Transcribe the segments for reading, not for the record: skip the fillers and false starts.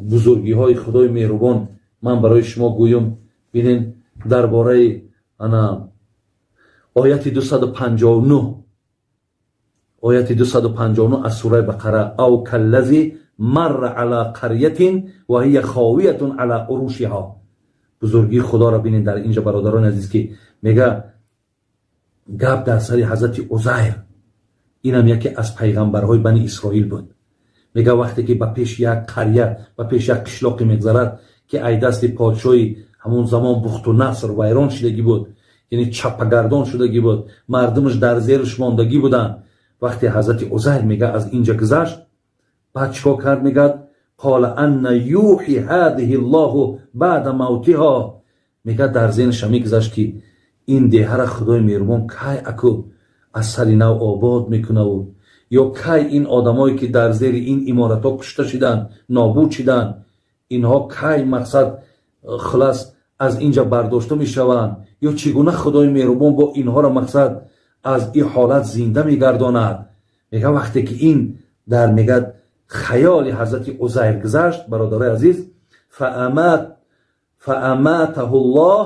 Бузургиҳои Худои меҳрубон ман барои шумо гӯём. Бинен, дар бораи ана ояти 259, ояти 259 аз сураи Бақара: أو كالذي مر على قرية وهي خاوية على عروشها. Бузургии Худоро бинед дар инҷа, бародарони азиз, ки мега гап дар сари ҳазрати Узайр, инам яке аз пайғамбарҳои Бани Исроил буд. Мега, вақте ки ба пеши як қаря, ба пеши як қишлоқе мегзарад, ки ай дасти подшоҳи ҳамон замон Бухту Наср вайрон шудагӣ буд, яъне чаппагардон шудагӣ буд, мардумаш дар зераш мондагӣ буданд. Вақте ҳазрати Узайр, мега, аз инҷа гузашт, баъд чикор кард? Мегӯяд: قال أنى يحيي هذه الله بعد موتها. Мегӯяд, дар зеҳнаша мегузашт, ки ин деҳара Худои меҳрубон кай аку аз сари нав обод мекунаву ё кай ин одамое, ки дар зери ин иморатҳо кушта шиданд, нобуд шиданд, инҳо кай, мақсад, хулас, аз инҷа бардошта мешаванд ё чӣ гуна Худои меҳрубон бо инҳоро, мақсад, аз ин ҳолат зинда мегардонад. Мега, вақте ки ин дар, мегӯяд, хаёли ҳазрати Узайр гузашт, бародарои азиз, فأماته الله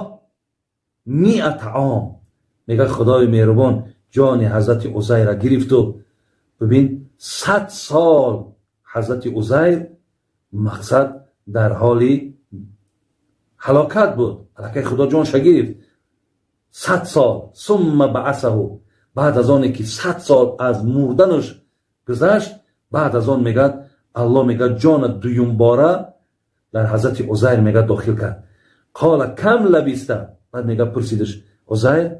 مائة عام. Мега, Худои меҳрубон ҷони ҳазрати Узайра гирифту, бибин, 100 сол ҳазрати Узайр, мақсад, дар ҳоли ҳалокат буд. Аллакай Худо ҷонша гирифт, 100 сол. ثم بعثه. Баъд аз оне ки 100 сол аз мурданаш гузашт, баъд аз он, мегӯяд, Аллоҳ, мегӯяд, ҷона дуюмбора дар ҳазрати Узайр, мегӯяд, дохил кард. قال كم لبثت. Баъд, мега, пурсидаш: «Узайр,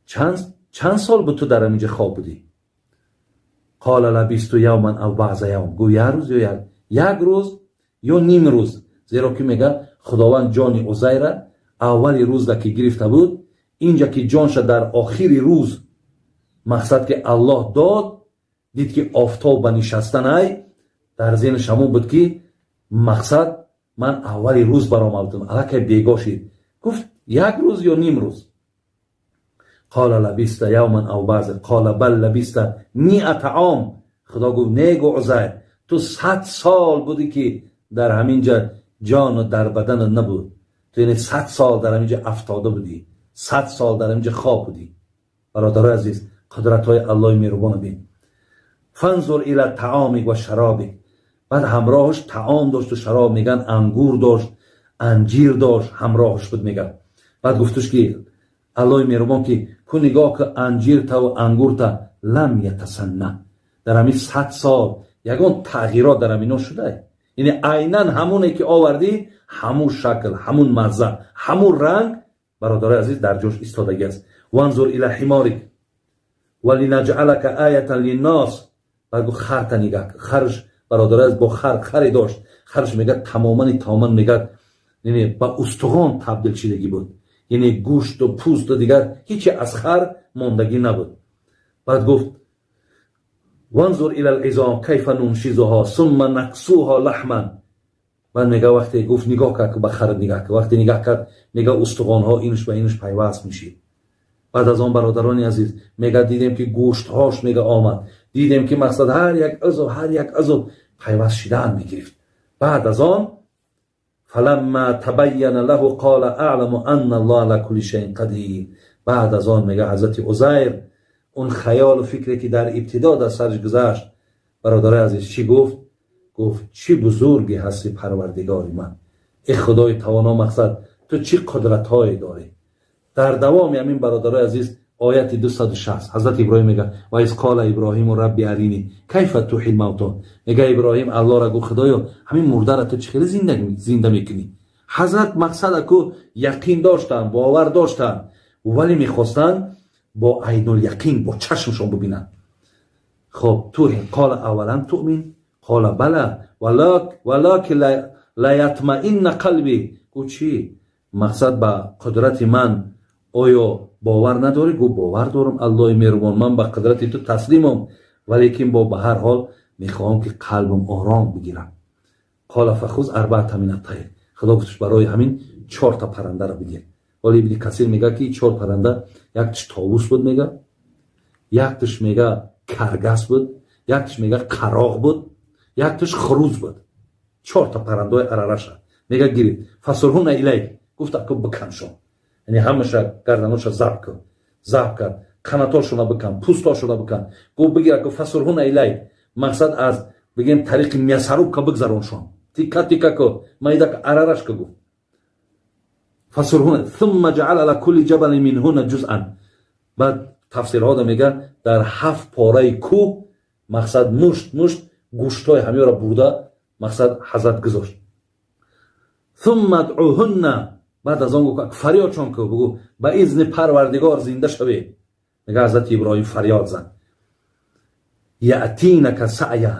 чанд сол буд ту дар ҳаминҷа хоб будӣ?» قال لبثت يوما أو بعض يوم. Гӯ, як рӯз ё як рӯз ё ним рӯз. Зеро ки, мега, Худованд ҷони Узайра аввали рӯзда ки гирифта буд, инҷа ки ҷонша дар охири рӯз, мақсад, ки Аллоҳ дод, дид, ки офтоб ба нишастанай, дар зеҳнаш ҳамон буд, ки, мақсад, ман аввали рӯз баромадам, аллакай бегоҳ шид. Гуфт, як рӯз ё ним рӯз. قال لبثت يوما أو بعض. قال بل لبثت مائة عام. Худо гуфт: «Не, гу, Узайр, ту 100 сол будӣ, ки дар ҳаминҷа ҷону дар баданат набуд. Ту, яъне, 100 сол дар ҳаминҷа афтода будӣ, 100 сол дар ҳаминҷа хоб будӣ.» Бародарои азиз, қудратҳои Аллоҳи меҳрубона бин. فانظر إلى طعامك وشرابك. Баъд ҳамроҳаш таом дошту шароб, меган, ангур дошт, анҷир дошт, ҳамроҳаш буд, меган. Баъд гуфтуш, ки Аллоҳи меҳрубон, ки ку нигоҳ ку анҷиртаву ангурта, لم يتسنه. Дар ҳамин 100 сол ягон тағйирот дар ҳамино шуда? Яъне айнан ҳамоне ки овардӣ, ҳамун шакл, ҳамун мазза, ҳамун ранг, бародарои азиз, дар ҷош истодагӣ аст. وانظر إلى حمارك ولنجعلك آية للناس. Баъд гуфт: «Харта нигаҳ.» Харш, бародарои азиз, бо хар, харе дошт. Харш, мегӯяд, тамомани тамоман, мегӯяд, яъне ба устухон табдил шидагӣ буд, яъне гӯшту пӯсту дигар ҳичи аз хар мондагӣ набуд. Баъд гуфт: وانظر إلى العظام كيف ننشزها ثم نكسوها لحما. Баъд, мега, вақте гуфт: «Нигоҳ кард, ба хар нигаҳ кард», вақте нигаҳ кард, мега, устухонҳо инш ба инш пайваст мешид. Баъд аз он, бародарони азиз, мега, дидем, ки гӯштҳош, мега, омад, дидем, ки, мақсад, ҳар як узв, ҳар як узв пайваст шидан мегирифт. Баъд аз он فلما تبين له قال أعلم أن الله على كل شيء قدير. Баъд аз он, мега, ҳазрати Узайр он хаёлу фикре, ки дар ибтидо дар сараш гузашт, бародарои азиз, чӣ гуфт? Гуфт: «Чӣ бузурге ҳасти, Парвардигори ман, э Худои тавоно, мақсад, ту чӣ қудратҳое дорӣ!» Дар давоми ҳамин, бародарои азиз, ояти 260, ҳазрати Иброҳим мега: وإذ قال إبراهيم رب أرني كيف تحيي الموتى. Мега, Иброҳим Аллоҳра гуфт: «Худоё, ҳамин мурдара ту чӣ хеле зинда мекунӣ?» Ҳазрат, мақсад, аку яқин доштанд, бовар доштанд, вале мехостанд бо айнуляқин, бо чашмшон бубинанд. Хоб, ту قال أولم تؤمن قال بلى ولكن ليطمئن قلبي. Гу чӣ, мақсад, ба қудрати ман оё бовар надорӣ? Гӯ: «Бовар дорам, Аллоҳи меҳрубон, ман ба қудрати ту таслимам, валекин бо ба ҳар ҳол мехоҳам, ки қалбам ором бигирам.» قال فخذ أربعة من الطير. Худо гуфтш: «Барои ҳамин чорта паррандаро бигир.» Вале Ибни Касир мега, ки чор парранда: яктиш товус буд, мега, яктиш, мега, каргас буд, яктиш, мега, қароғ буд, яктиш хурӯз буд. Чорта паррандаҳои арараша мега гирифт. فصرهن إليك, гуфт: аку биканшон, яъне ҳамаша гарданоша забҳ кун. Забҳ кард, қанатошона бикан, пӯстошона бикан. Гуфт: бигир аку. فصرهن إليك, мақсад аз бигем тариқи мясорубка бигзароншон, тика тика ку, майдак арараш ку. Гуфт: فصرهن ثم اجعل على كل جبل منهن جزءا. Баъд тафсирҳода мега, дар ҳафт пораи кӯҳ, мақсад, мушт мушт гӯштҳои ҳамёро бурда, мақсад, ҳазрат гузошт. ثم ادعهن, баъд аз он гуфт: фарёдшон ку, бугӯ: ба изни Парвардигор зинда шавед. Мега, ҳазрати Иброҳим фарёд зад. يأتينك سعيا,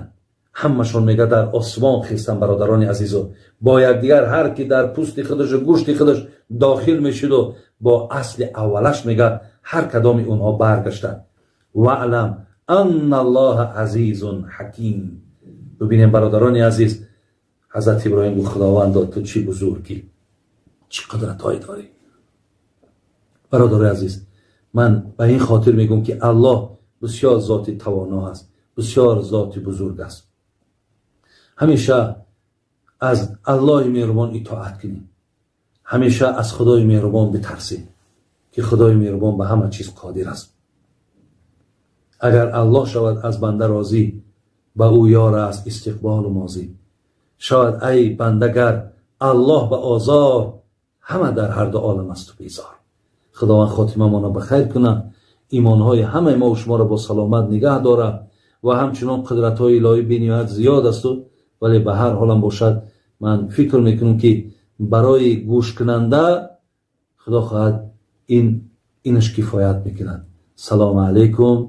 ҳамашон, мега, дар осмон хестан. Бародарони азизу, бо якдигар ҳар ки дар пӯсти худашу гӯшти худаш дохил мешуду бо асли аввалаш, мега, ҳар кадоми онҳо баргаштанд. واعلم أن الله عزيز حكيم. Бибинем, бародарони азиз, ҳазрати Иброҳим гуфт: Худовандо, ту чӣ бузургӣ, чӣ қудратҳое дорӣ! Бародарои азиз, ман ба ин хотир мегӯм, ки Аллоҳ бисёр зоти тавоно аст, бисёр зоти бузург аст. Ҳамеша аз Аллоҳи меҳрубон итоат кунем, ҳамеша аз Худои меҳрубон битарсем, ки Худои меҳрубон ба ҳама чиз қодир аст. Агар Аллоҳ шавад аз банда розӣ, ба ӯ ёр аст истиқболу мозӣ. Шавад, ай бандагар, Аллоҳ ба озор, ҳама дар ҳарду олам аз ту безор. Худованд хотимамонро ба хайр кунад, имонҳои ҳамаи мо шуморо бо саломат нигаҳ дорад. Ва ҳамчунон қудратҳои илоҳӣ бениҳоят зиёд асту, вале ба ҳар ҳолам бошад, ман фикр мекунам, ки барои гӯшкунанда, худо хоҳад, ин инаш кифоят мекунад. Салому алайкум.